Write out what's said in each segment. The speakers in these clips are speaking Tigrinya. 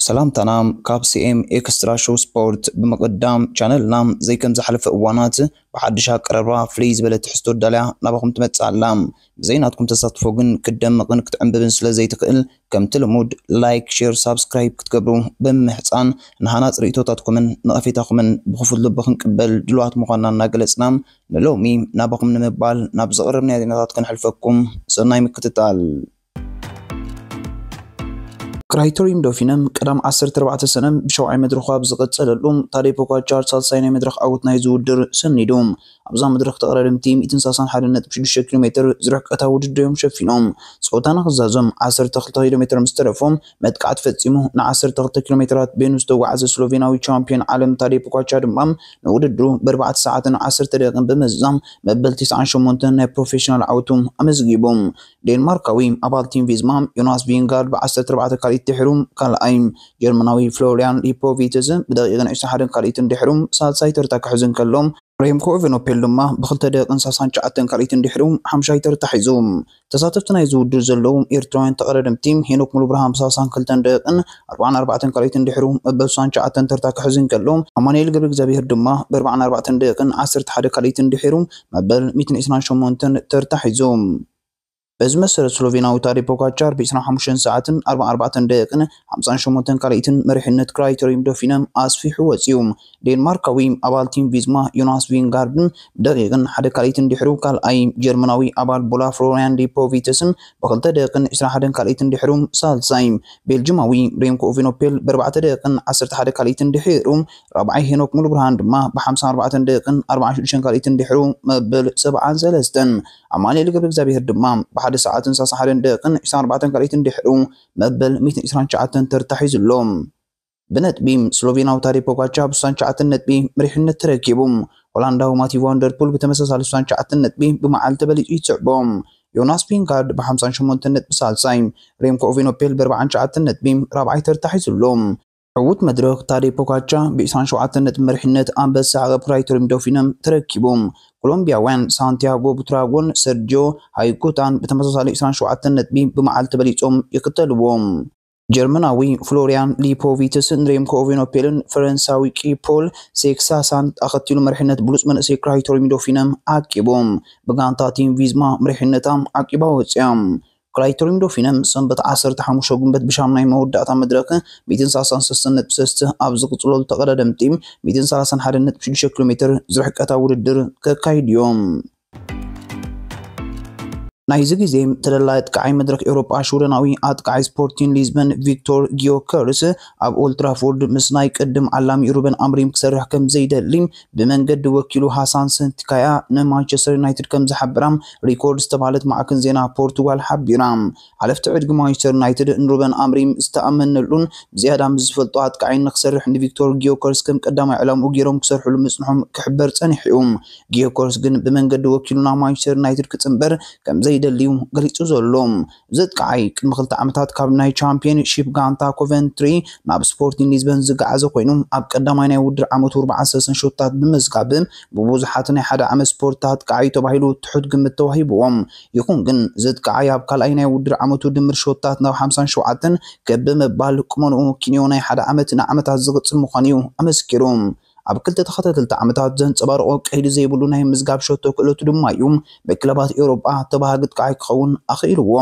ሰላምታና ካብ ሲኤም ኤክስትራ ሾው ስፖርት። ብምቕዳም ቻነልና ዘይከም ዝሓለፈ እዋናት ብሓድሽ ኣቀራርባ ፍልይ ዝበለ ትሕዝቶ ዳልያ ናባኹም ትመጽእ ኣላ። ብዘይ ናትኩም ተሳትፎ ግን ክትደምቕን ክትዕምብብን ስለ ዘይትኽእል፣ ከምቲ ልሙድ ላይክ፣ ሼር፣ ሳብስክራይብ ክትገብሩ ብምምሕጻን፣ ንሃናጽ ርእይቶታትኩምን ነቐፌታኹምን ብኽፉት ልቢ ክንቅበል ድሉዋት ምዃንና እናገለጽና፣ ንሎሚ ናባኹም ንምባል ናብ ዘቕረብናዮ ዜናታት ክንሕልፈኩም። ሰናይ ምክትታል። ክራይቶሪም ዶፊነም ቀዳም ዓሰርተ ኣርባዕተ ሰነ ብሸውዓይ መድረኹ ኣብ ዝቐጸለሉ፣ ታዴ ፖጋቻር ሳልሳይ ናይ መድረኽ ዓወት ናይዚ ውድድር ሰኒዱ። ኣብዛ መድረኽ ተቐዳደምቲ ሚእትን ሰላሳን ሓደን ነጥቢ ሽዱሽተ ኪሎ ሜትር ዝርሕቀታ ውድድር እዮም ሸፊኖም። ጸወታ ንኽዛዞም ዓሰርተ ክልተ ኪሎ ሜትር ምስ ተረፎም፣ መጥቃዕቲ ፈጺሙ ን ዓሰርተ ክልተ ኪሎ ሜትራት በይኑ ዝተጓዓዘ ስሎቬናዊ ቻምፒዮን ዓለም ታዴ ፖጋቻር ድማ ንውድድሩ ብኣርባዕተ ሰዓትን ዓሰርተ ደቂቕን ብምዝዛም መበል ተስዓን ሸሞንተን ናይ ፕሮፌሽናል ዓወቱ ኣመዝጊቡ። ዴንማርካዊ ኣባል ቲም ቪዝማ ዮናስ ቪንጋርድ ብ ዓሰርተ ኣርባዕተ ካልኢት ድሒሩ ካልኣይ፣ ጀርመናዊ ፍሎሪያን ሊፖቪትስ ብደቂቕን ዕስራን ሓደን ካልኢትን ድሒሩ ሳልሳይ ተርታ ክሕዝ እንከሎ፣ ሬምኮ ኤቨኖፔል ድማ ብክልተ ደቂቕን ሰላሳን ትሽዓተን ካልኢትን ድሒሩ ሓምሻይ ተርታ ሒዙ። ተሳተፍቲ ናይዚ ውድድር ዘለዉ ኤርትራውያን ተቐዳደምቲ ሄኖክ ሙሉብርሃን ብ ሰላሳን ክልተን ደቂቕን ኣርባዓን ኣርባዕተን ካልኢትን ድሒሩ መበል ስሳን ትሽዓተን ተርታ ክሕዝ እንከሎ፣ ኣማኑኤል ገብረ እግዚኣብሄር ድማ ብ ኣርባዓን ኣርባዕተን ደቂቕን ዓሰርተ ሓደ ካልኢትን ድሒሩ መበል ሚእትን ዕስራን ሸሞንተን ተርታ ሒዙ። በዚ መሰረት ስሎቬናዊ ታዴ ፖጋቻር ብ ዕስራን ሓሙሽተን ሰዓትን ኣርባዓን ኣርባዕተን ደቂቕን ሓምሳን ሸሞንተን ካልኢትን መሪሕነት ክራይተሪም ዶፊነም ኣስፊሑ ወጺኡ። ዴንማርካዊ ኣባል ቲም ቪዝማ ዮናስ ቪንጋርድን ብደቂቕን ሓደ ካልኢትን ድሕሩ ካልኣይ፣ ጀርመናዊ ኣባል ቦላ ፍሎሪያን ሊፖቪትስን ብክልተ ደቂቕን ዕስራን ሓደን ካልኢትን ድሕሩ ሳልሳይ፣ ቤልጅማዊ ሬምኮ ኦቬኖፔል ብኣርባዕተ ደቂቕን ዓሰርተ ሓደ ካልኢትን ድሒሩ ራብዓይ፣ ሄኖክ ሙሉብርሃን ድማ ብሓምሳን ኣርባዕተን ደቂቕን ኣርባዓን ሽዱሽተን ካልኢትን ድሕሩ መበል ሰብዓን ሰለስተን፣ ኣማኑኤል ገብረ እግዚኣብሄር ድማ ብሓደ ሰዓትን ሰላሳን ሓደን ደቂቕን ዕስራን ኣርባዕተን ካልኢትን ድሕሩ መበል ሚእትን ዕስራን ትሽዓተን ተርታ ሒዙ ኣሎ። ብነጥቢ ስሎቬናዊ ታዴ ፖጋቻ ብ ስሳን ትሽዓተን ነጥቢ መሪሕነት ተረኪቡ። ሆላንዳዊ ማቲ ቫንደርፑል ብተመሳሳሊ ስሳን ትሽዓተን ነጥቢ ብመዓልቲ በሊጹ ይስዕቦ። ዮናስ ቪንጋርድ ብ ሓምሳን ሸሞንተን ነጥቢ ሳልሳይ፣ ሬምኮ ኦቬኖፔል ብ ኣርባዓን ትሽዓተን ነጥቢ ራብዓይ ተርታ ሒዙ ኣሎ። ዕዉት መድረኽ ታዴ ፖጋቻ ብ ዕስራን ሸውዓተን ነጥቢ መሪሕነት ኣንበሳ ዓቐብ ክራይቶሪም ዶፊነም ተረኪቡ። ኮሎምቢያውያን ሳንቲያጎ ቡትራጎን ሰርጂዮ ሃይኩታን ብተመሳሳሊ ዕስራን ሸውዓተን ነጥቢ ብመዓልቲ በሊጾም ይኽተልዎ። ጀርመናዊ ፍሎሪያን ሊፖቪትስ ንሬምኮ ኦቬኖፔልን ፈረንሳዊ ቂፖል ሴክሳሳን ኣኸቲሉ መሪሕነት ብሉጽ መንእሰይ ክራይቶሪም ዶፊነም ዓቂቡ። ብጋንታ ቲም ቪዝማ መሪሕነታ ዓቂባ ወጽያ። ክራይቶሪም ዶፊነም ሰንበት ዓሰርተ ሓሙሽተ ጉንበት ብሻምናይ መወዳእታ መድረኽ ሚእትን ሰላሳን ሰለስተን ነጥቢ ሰለስተ ኣብ ዝቕጽለሉ ተቐዳደምቲ ሚእትን ሰላሳን ሓደን ነጥቢ ሽዱሽተ ኪሎ ሜትር ዝርሕቀታ ውድድር ከካይዱ እዮም። ናይዚ ግዜ ተደላይ ኣጥቃዓይ መድረኽ ኤውሮጳ ሽወደናዊ ኣጥቃዓይ ስፖርቲን ሊዝበን ቪክቶር ጊዮከርስ ኣብ ኦልትራፎርድ ምስ ናይ ቅድም ዓላሚኡ ሩበን ኣምሪም ክሰርሕ ከም ዘይደሊ ብመንገዲ ወኪሉ ሃሳን ሰንቲካያ ንማንቸስተር ዩናይትድ ከም ዝሓበራ ሪኮርድ ዝተባህለት ማዕከን ዜና ፖርቱጋል ሓቢራ። ሓለፍቲ ዕድጊ ማንቸስተር ዩናይትድ ንሩበን ኣምሪም ዝተኣመነሉን ብዝያዳ ምስ ዝፈልጦ ኣጥቃዓይ ንክሰርሕ ንቪክቶር ጊዮከርስ ከም ቀዳማይ ዕላምኡ ገይሮም ክሰርሕሉ ምጽንሖም ክሕበር ጸኒሑ እዩ። ጊዮከርስ ግን ብመንገዲ ወኪሉ ናብ ማንቸስተር ዩናይትድ ክጽንበር ከም ዘይደልዩ ገሊጹ ዘሎ። እዚ ኣጥቃዓይ ቅድሚ ክልተ ዓመታት ካብ ናይ ቻምፒየንሺፕ ጋንታ ኮቨንትሪ ናብ ስፖርቲን ሊዝበን ዝገዓዘ ኮይኑ፣ ኣብ ቀዳማይ ናይ ውድድር ዓመቱ ኣርባዓን ሰለስተን ሾታት ብምዝጋብ ብብዙሓት ናይ ሓደ ዓመት ስፖርት ኣጥቃዓይ ተባሂሉ ትሑት ግምት ተዋሂብዎ። ይኹን ግን እዚ ኣጥቃዓይ ኣብ ካልኣይ ናይ ውድድር ዓመቱ ድምር ሾታት ናብ ሓምሳን ሸውዓተን ከብ ብምባል ቁመንኡ ኪንዮ ናይ ሓደ ዓመት ንዓመታት ዝቕጽል ምዃኑ እዩ ኣመስኪሩ። ኣብ ክልተ ተኸታተልቲ ዓመታት ዘንጸባርቖ ቀይዲ ዘይብሉ ናይ ምዝጋብ ሸቶ ክእለቱ ድማ እዩ ብክለባት ኤውሮጳ ተባሃጊ ኣጥቃዓይ ክኸውን ኣኽኢልዎ።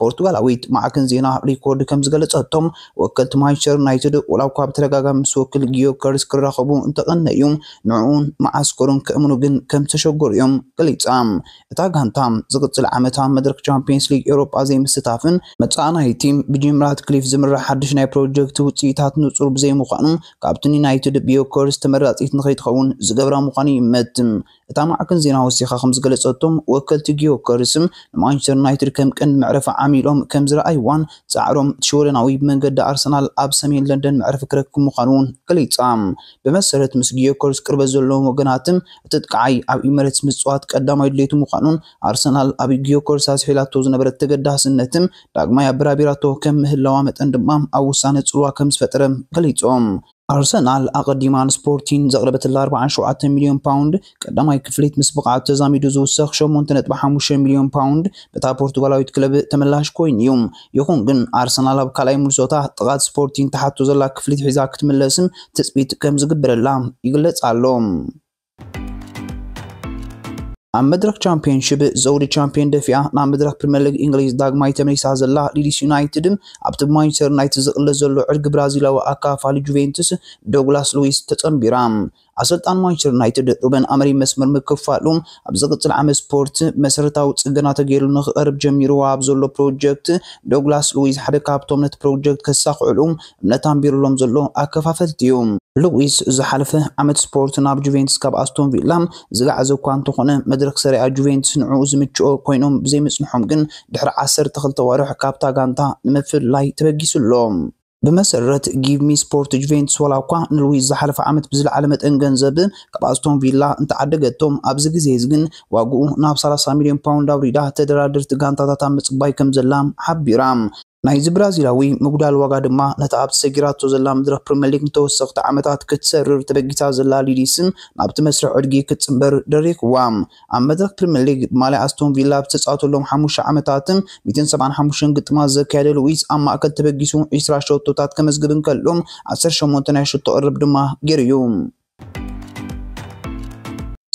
ፖርቱጋላዊት ማዕከን ዜና ሪኮርድ ከም ዝገለጸቶም፣ ወከልቲ ማንቸስተር ዩናይትድ ወላ እኳ ብተደጋጋሚ ምስ ወኪል ጊዮከርስ ክራኸቡ እንተቐነዩ፣ ንዕኡን መዓስከሩን ከእምኑ ግን ከም ዝተሸገሩ እዮም ገሊጻ። እታ ጋንታ ዝቕጽል ዓመት ኣብ መድረኽ ቻምፒየንስ ሊግ ኤውሮጳ ዘይምስታፍን መጻኢ ናይቲ ብጂም ራትክሊፍ ዝምራሕ ሓድሽ ናይ ፕሮጀክት ውጽኢታት ንጹር ብዘይምዃኑ፣ ካብትን ዩናይትድ ብጊዮከርስ ተመራጺት ንኸይትኸውን ዝገብራ ምዃኑ ይእመት። እታ ማዕከን ዜና ወሲኻ ከም ዝገለጸቶም፣ ወከልቲ ጊዮከርስ ንማንቸስተር ዩናይትድ ከም ቀንዲ መዕረፊ ዓሚሎም ከም ዝረኣይዋን ጻዕሮም እቲ ሽወደናዊ ብመንገዲ ኣርሰናል ኣብ ሰሜን ለንደን መዕረፊ ክረክብ ምዃኑ እውን ገሊጻ። ብመሰረት ምስ ጊዮከርስ ቅርበት ዘለዎም ወገናት፣ እቲ ኣጥቃዓይ ኣብ ኢሚሬትስ ምጽዋት ቀዳማይ ድሌቱ ምዃኑን ኣርሰናል ኣብ ጊዮከርስ ኣስሒላቶ ዝነበረት ተገዳስነትን ዳግማይ ኣበራቢራቶ ከም ምህላዋ መጠን ድማ ኣብ ውሳነ ጽልዋ ከም ዝፈጠረ ገሊጾም። ኣርሰናል ኣቐዲማ ንስፖርቲን ዘቕረበትላ ኣርባዓን ሸውዓተን ሚልዮን ፓውንድ ቀዳማይ ክፍሊት ምስ ብቕዓት ተዛሚዱ ዝውሰኽ ሸሞንተ ነጥቢ ሓሙሽተ ሚልዮን ፓውንድ በታ ፖርቱጋላዊት ክለብ ተመላሽ ኮይኑ እዩ። ይኹን ግን ኣርሰናል ኣብ ካልኣይ ምልሶታ ጥቓት ስፖርቲን ትሓቶ ዘላ ክፍሊት ሒዛ ክትምለስም ትጽቢት ከም ዝግበረላ ይግለጽ ኣሎ። ኣብ መድረኽ ቻምፒዮንሺፕ ዘውዲ ቻምፒዮን ደፊኣ ናብ መድረኽ ፕሪምየር ሊግ እንግሊዝ ዳግማይ ተመሊሳ ዘላ ሊድስ ዩናይትድ ኣብቲ ብማንቸስተር ዩናይትድ ዝቕለስ ዘሎ ዕርጊ ብራዚላዊ ኣካፋሊ ጁቬንቱስ ዶግላስ ሉዊስ ተጸንቢራ። ኣሰልጣን ማንቸስተር ዩናይትድ ሩበን ኣመሪም መስመር ምክፋሉ ኣብ ዝቕጽል ዓመት ስፖርት መሰረታዊ ጽገና ተገይሩ ንክቐርብ ጀሚርዎ ኣብ ዘሎ ፕሮጀክት ዶግላስ ሉዊስ ሓደ ካብቶም ነቲ ፕሮጀክት ከሳኽዕሉ እምነት ኣንቢሩሎም ዘሎ ኣከፋፈልቲ እዩ። ሉዊስ ዝሓለፈ ዓመት ስፖርት ናብ ጁቬንቱስ ካብ ኣስቶን ቪላ ዝገዓዘ እኳ እንተኾነ መድረኽ ሰሪኣ ጁቬንቱስ ንዕኡ ዝምችኦ ኮይኖም ብዘይምጽንሖም ግን ድሕሪ ዓሰርተ ክልተ ወርሕ ካብታ ጋንታ ንምፍላይ ተበጊሱ ኣሎ። ብመሰረት ጊቭ ሚ ስፖርት ጁቬንቱስ ዋላ እኳ ንሉዊስ ዝሓለፈ ዓመት ብዝለዓለ መጠን ገንዘብ ካብ ኣስቶን ቪላ እንተዓደገቶም ኣብዚ ግዜ እዚ ግን ዋግኡ ናብ ሰላሳ ሚልዮን ፓውንድ ኣውሪዳ ተደራደርቲ ጋንታታት ኣብ ምጽባይ ከም ዘላ ሓቢራ። ናይዚ ብራዚላዊ ምጉዳል ዋጋ ድማ ነታ ኣብቲ ሰጊራቶ ዘላ መድረኽ ፕሪምየር ሊግ ንተወሰኽቲ ዓመታት ክትሰርር ተበጊሳ ዘላ ሊዲስን ናብቲ መስርሕ ዕድጊ ክትጽንበር ደሪኽዋ። ኣብ መድረኽ ፕሪምየር ሊግ ማልያ ኣስቶን ቪላ ብዝተጻወተሎም ሓሙሽተ ዓመታት ሚእትን ሰብዓን ሓሙሽተን ግጥማት ዘካየደ ሉዊስ ኣብ ማእከል ተበጊሱ ዕስራ ሸቶታት ከመዝግብ እንከሎ ዓሰርተ ሸሞንተ ናይ ሸቶ ቅርብ ድማ ገይሩ እዩ።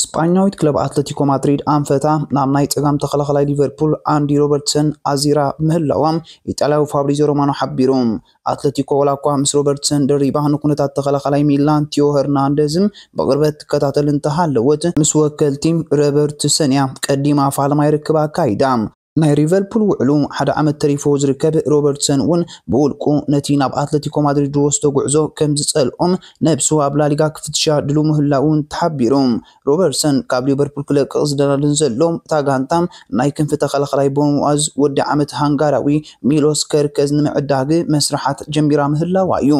ስጳኛዊት ክለብ ኣትለቲኮ ማድሪድ ኣንፈታ ናብ ናይ ጸጋም ተኸላኸላይ ሊቨርፑል ኣንዲ ሮበርትሰን ኣዚራ ምህላዋ ኢጣልያዊ ፋብሪዚዮ ሮማኖ ሓቢሩ። ኣትለቲኮ ዋላ እኳ ምስ ሮበርትሰን ደሪባ ንኩነታት ተኸላኸላይ ሚላን ቲዮ ሄርናንደዝን ብቕርበት ትከታተል እንተሃለወት ምስ ወከልቲ ሮበርትሰን እያ ቀዲማ ፋልማይ ርክብ ኣካይዳ። ናይ ሊቨርፑል ውዕሉ ሓደ ዓመት ተሪፎ ዝርከብ ሮበርትሰን እውን ብውልቁ ነቲ ናብ ኣትለቲኮ ማድሪድ ዝወስዶ ጉዕዞ ከም ዝጸልኦም ነብሱ ኣብ ላሊጋ ክፍትሻ ድሉ ምህላውን ተሓቢሩ። ሮበርትሰን ካብ ሊቨርፑል ክለቅቕ ዝደናድን ዘሎ እታ ጋንታ ናይ ክንፊ ተኸላኸላይ ቦዋዝ ወዲ ዓመት ሃንጋራዊ ሚሎስ ከርከዝ ንምዕዳግ መስርሓት ጀሚራ ምህላዋ እዩ።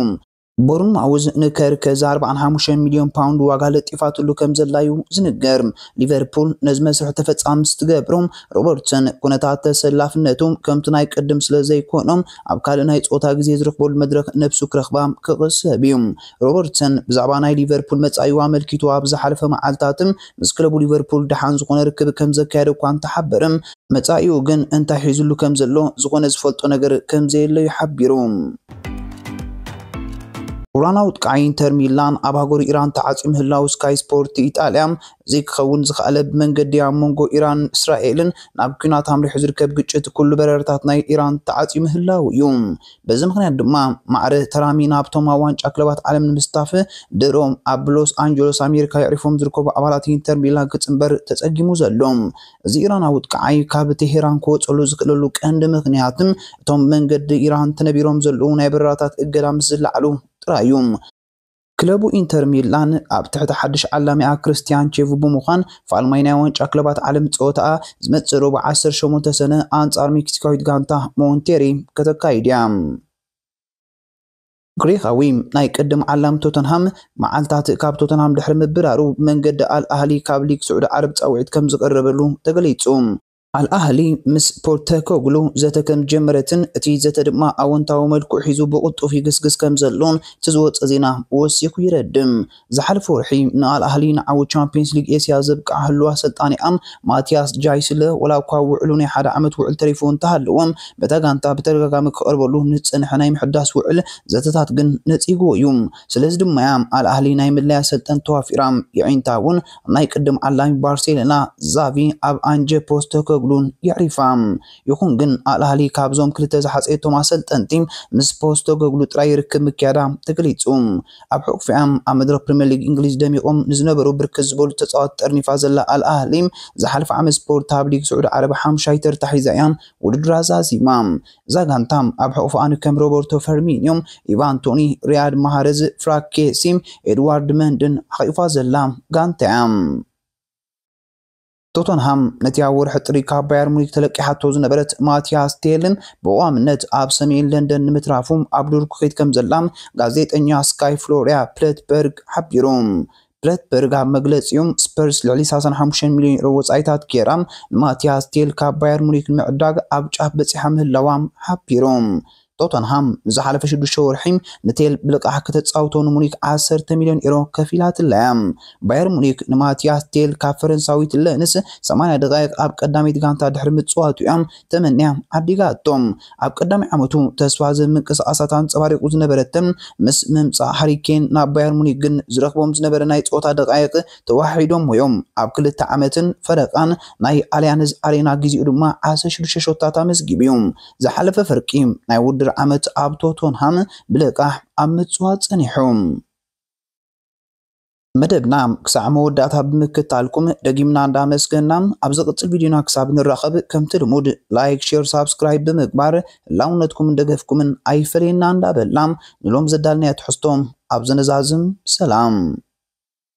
ቦርንማውዝ ንከርከዝ ኣርባዓን ሓሙሽተን ሚልዮን ፓውንድ ዋጋ ለጢፋትሉ ከም ዘላ እዩ ዝንገር። ሊቨርፑል ነዚ መስርሕ ተፈጻሚ ምስ ትገብሮ ሮበርትሰን ኩነታት ተሰላፍነቱ ከምቲ ናይ ቅድም ስለ ዘይኮኖ ኣብ ካልእ ናይ ጾታ ግዜ ዝረኽበሉ መድረኽ ነብሱ ክረኽባ ክቕሰብ እዩ። ሮበርትሰን ብዛዕባ ናይ ሊቨርፑል መጻኢኡ ኣመልኪቱ ኣብ ዝሓለፈ መዓልታት ምስ ክለቡ ሊቨርፑል ደሓን ዝኾነ ርክብ ከም ዘካየደ እኳ እንተሓበረ መጻኢኡ ግን እንታይ ሒዝሉ ከም ዘሎ ዝኾነ ዝፈልጦ ነገር ከም ዘየለ እዩ ሓቢሩ። ቁራናዊ ጥቃዒ ኢንተር ሚላን ኣብ ሃገሩ ኢራን ተዓጽዩ ምህላው ስካይ ስፖርት ኢጣልያ እዚ ክኸውን ዝኸኣለ ብመንገዲ ኣብ መንጎ ኢራን እስራኤልን ናብ ኲናት ኣምሪሑ ዝርከብ ግጭት ኩሉ በረራታት ናይ ኢራን ተዓጽዩ ምህላው እዩ። በዚ ምኽንያት ድማ ማዕረ ተራሚ ናብቶም ኣብ ዋንጫ ክለባት ዓለም ንምስታፍ ድሮም ኣብ ሎስ ኣንጀሎስ ኣሜሪካ የዕሪፎም ዝርከቡ ኣባላት ኢንተር ሚላን ክጽንበር ተጸጊሙ ዘሎ። እዚ ኢራናዊ ጥቃዓይ ካብ ቴሄራን ክወጸሉ ዝኽእለሉ ቀንዲ ምኽንያት እቶም መንገዲ ኢራን ተነቢሮም ዘለዉ ናይ በረራታት እገዳ ምስ ዝለዓሉ ጥራይ እዩ። ክለቡ ኢንተር ሚላን ኣብ ትሕቲ ሓድሽ ዓላሚኣ ክርስቲያን ቼቭ ብምዃን ፋልማይ ናይ ዋንጫ ክለባት ዓለም ጸወታኣ ዝመጽእ ረቡዕ ዓሰርተ ሸሞንተ ሰነ ኣንጻር ሜክሲካዊት ጋንታ ሞንቴሪ ከተካይድ እያ። ግሪኻዊ ናይ ቅድም ዓላሚ ቶተንሃም መዓልታት ካብ ቶተንሃም ድሕሪ ምብራሩ ብመንገዲ ኣል ኣህሊ ካብ ሊግ ስዑዲ ዓረብ ጻውዒት ከም ዝቐረበሉ ተገሊጹ። ኣል ኣህሊ ምስ ፖስተኮግሉ ዘተ ከም ዝጀመረትን እቲ ዘተ ድማ ኣወንታዊ መልክዑ ሒዙ ብቕልጡፍ ይግስግስ ከም ዘሎን እቲ ዝወጸ ዜና ወሲኹ ይረድም። ዝሓለፈ ወርሒ ንኣል ኣህሊ ንዓዊ ቻምፒየንስ ሊግ ኤስያ ዘብቅዓ ህሉው ኣሰልጣኒኣ ማቲያስ ጃይስለ ዋላ እኳ ውዕሉ ናይ ሓደ ዓመት ውዕል ተሪፉ እንተሃለወ በታ ጋንታ ብተደጋጋሚ ክቐርበሉ ንዝጸንሐ ናይ ምሕዳስ ውዕል ዘተታት ግን ነጺግዎ እዩ። ስለዚ ድማ እያ ኣል ኣህሊ ናይ ምለያ ኣሰልጠንቲ ተዋፊራ። የዒንታ እውን ናይ ቅድም ዓላሚ ባርሴሎና ዛቪ ኣብ ኣንጀ ፖስተኮግሉን የዕሪፋ። ይኹን ግን ኣል ኣህሊ ካብዞም ክልተ ዝሓጸየቶም ኣሰልጠንቲ ምስ ፖስተኮግሉ ጥራይ ርክብ ምክያዳ ተገሊጹ። ኣብ ሕቑፊኣም ኣብ መድረኽ ፕሪምየር ሊግ እንግሊዝ ደሚቖም ንዝነበሩ ብርክት ዝበሉ ተጻወቲ ጠርኒፋ ዘላ ኣል ኣህሊ ዝሓለፈ ዓመት ስፖርት ኣብ ሊግ ስዑዲ ዓረብ ሓምሻይ ተርታ ሒዛ እያ ውድድራ ዛዚማ። እዛ ጋንታ ኣብ ሕቑፋኣ ንከም ሮበርቶ ፈርሚኒዮ፣ ኢቫን ቶኒ፣ ሪያድ ማሃረዝ፣ ፍራንክ ኬሲ፣ ኤድዋርድ መንድን ሓቒፋ ዘላ ጋንታ እያ። ቶተንሃም ነቲ ኣብ ወርሒ ጥሪ ካብ ባየር ሙኒክ ተለቂሓቶ ዝነበረት ማቲያስ ቴልን ብቐዋምነት ኣብ ሰሜን ለንደን ንምትራፉ ኣብ ዱር ክኸይድ ከም ዘላ ጋዜጠኛ ስካይ ፍሎሪያ ፕለትበርግ ሓቢሩ። ፕለትበርግ ኣብ መግለጺኡ ስፐርስ ልዕሊ ሰላሳን ሓሙሽተን ሚልዮን ዩሮ ወጻኢታት ገይራ ንማቲያስ ቴል ካብ ባየር ሙኒክ ንምዕዳግ ኣብ ጫፍ በጺሓ ምህላዋ ሓቢሩ። ቶተንሃም ንዝሓለፈ ሽዱሽተ ወርሒ ንቴል ብልቃሕ ከተጻውቶ ንሙኒክ ዓሰርተ ሚልዮን ዩሮ ከፊላትላ እያ። ባየር ሙኒክ ንማቲያስ ቴል ካብ ፈረንሳዊት ለንስ ሰማንያ ደቃይቕ ኣብ ቀዳሚት ጋንታ ድሕሪ ምጽዋቱ እያ ተመንያ ዓዲጋቶም። ኣብ ቀዳሚ ዓመቱ ተስፋ ዝህብ ምንቅስቃሳት ኣንጸባሪቑ ዝነበረትን ምስ ምምጻእ ሃሪኬን ናብ ባየር ሙኒክ ግን ዝረኽቦም ዝነበረ ናይ ጸወታ ደቃይቕ ተዋሒዶም እዮም። ኣብ ክልተ ዓመትን ፈረቓን ናይ ኣልያንዝ ኣሬና ግዜኡ ድማ ዓሰርተ ሽዱሽተ ሸቶታት ኣመዝጊቡ እዩ። ዝሓለፈ ፍርቂ ናይ ውድድር ዓመት ኣብ ቶቶንሃም ብልቃሕ ኣብ ምጽዋት ጸኒሑ። መደብና ክሳዕ መወዳእታ ብምክታልኩም ደጊምና እንዳመስገና፣ ኣብ ዝቕጽል ቪድዮና ክሳብ ንራኸብ ከምቲ ልሙድ ላይክ፣ ሼር፣ ሳብስክራይብ ብምግባር ህላውነትኩምን ደገፍኩምን ኣይፈለየና እንዳበልና ንሎም ዘዳልናዮ ትሕዝቶ ኣብ ዘነዛዝም ሰላም።